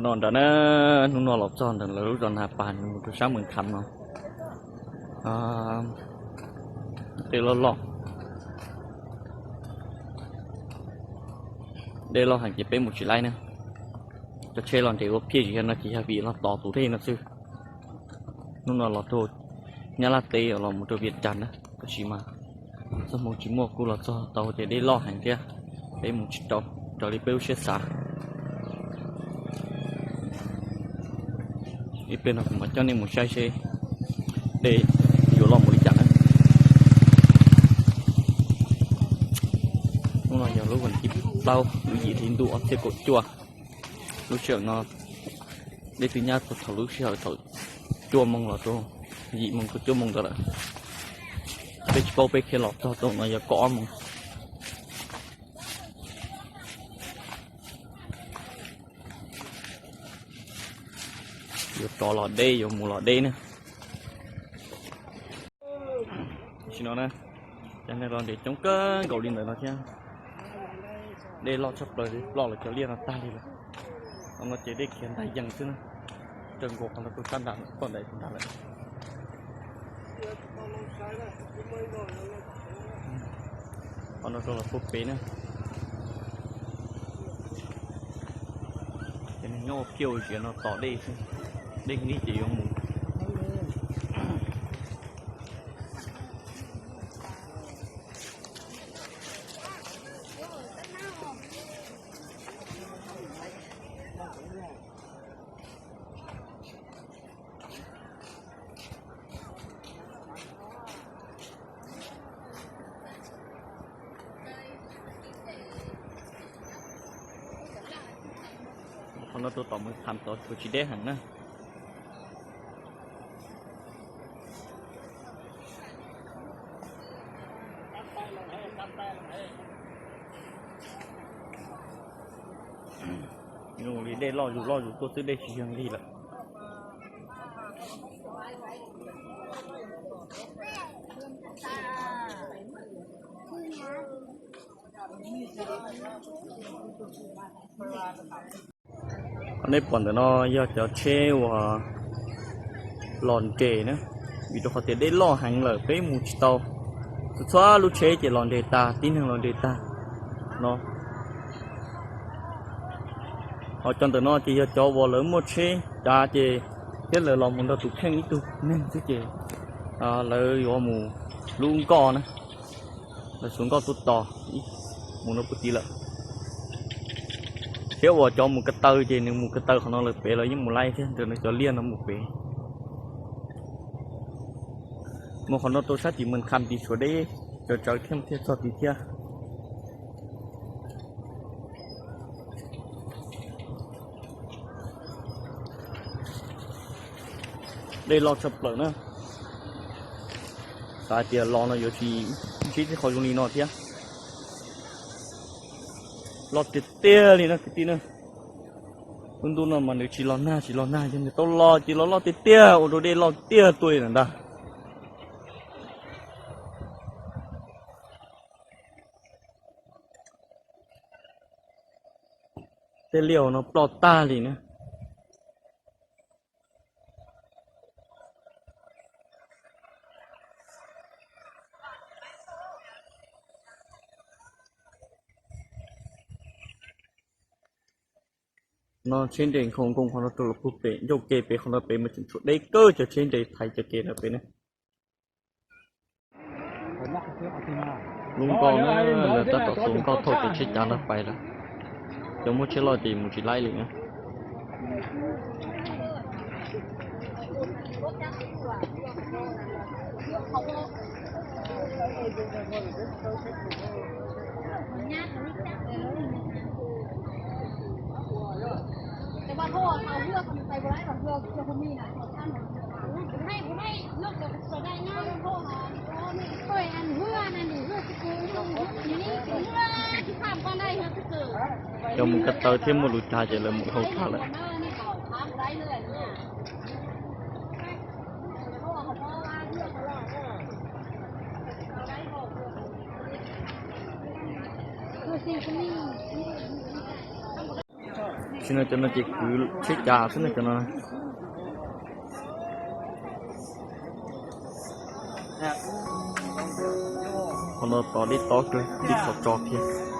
No ntawd na, hnub no los txog ntawm lawv lub zos Nas Pas mus rau sab Mees Kham no. Dej loj loj, dej loj heev ces peb mus tsis laib na. Cov tsheb los nres ua phiaj tsis yog no ces yog vim los tos tus dej no xwb. Hnub no los rau Nyab Laj teb los mus rau Vias Cas na, tab sis mas txoj hmoo tsis muaj kuj los txog tau ces dej loj heev thiab, peb mus tsis tau raws li peb lub siab xav. Ib pliag no kuv mam coj nej mus saib seb dej yuav loj mus li cas na. Hnub no yog lub vas thib plaub lub yim hli ntuj ob txhiab kaum cuaj. Lub sij hawm no dej twb nyab txog thaum lub sij hawm thaum cuaj moo los rau yim moo rau cuaj moo ntawd lawm. Peb tsis paub peb khiav los txog thaum no yog kaum ob moo. Yuav rov los deb yuav mus los deb na. Tam sim no na, cov neeg los nres coob kawg nkaus li ntawm no thiab. Dej loj tshaj plaws li, ploj lawv cov liaj no tag li lawm. Qhov no ces dej khiav ntais yees xwb na. Raws nkaus qhov no rau sab nram, poj ntais rau nram lawm. Qhov no rau los puag pem na. Ces nws nyob ua phiaj ua ziav no tos dej xwb, dej nqig ces yuav mus. Qhov no rau tom Mees Kham tod tsuas tsis deb heev na. Zoo li dej loj zus loj zus tuaj xwb, dej tsis yog nqig lawm. Qhov nej pom ntawm no yog cov tsheb uas los nres na, vim rau qhov tias dej loj heev lawm peb mus tsis tau. Txhua txhua lub tsheb ces los nres tas, tib neeg los nres tag no. Ho cov ntawm no ces yog cov uas lawv muaj tsheb cav ces thiab lawv los mus nrog tus kheej ib tug neeg xwb ces lawv yuav mus lub nkoj na, lawv xuas nkoj tuaj tos mus no puag tid lawm. Thiab uas cov mus ko taw ces nws mus ko taw qhov no lawm pem los yeej mus laib thiab, nrog nws cov liaj no mus pem. Mus qhov no rau sab tim Mees Kham tid tshuav deb tsawv tsawv thiab thiaj txog tid thiab. Dej loj tshaj plaws na. Xav hais tias los no yuav tsis ntsib tej qhov zoo li no thiab. Loj tiag tiag li na kwv tij na. Lub ntuj no mas nws tsis los nag tsis los nag, yog nws tau los ces los loj tiag tiag ua rau dej loj tiag tuaj li ntag. Tej liaj no ploj tag li na. No tsheb nres nkhaus nkoos qhov no rau los puag pem ncauj ke pem qhov no pem mas tseem tshuav deb kawg cov tsheb nres thaiv cov ke ntawd pem na. Lub nkoj na, lawv tab tom xuas nkoj thauj cov tsheb cav no pais lawm. Cov muaj tsheb loj ces mus tsis laib li na. Cov mus ko taw thiab muaj lus tsav ces lawv mus dhau tag lawm. Sim no cov no ces kwv tsheb cav xwb no cov no. Qhov no tos dej tob kawg, dej qhov tso thiab.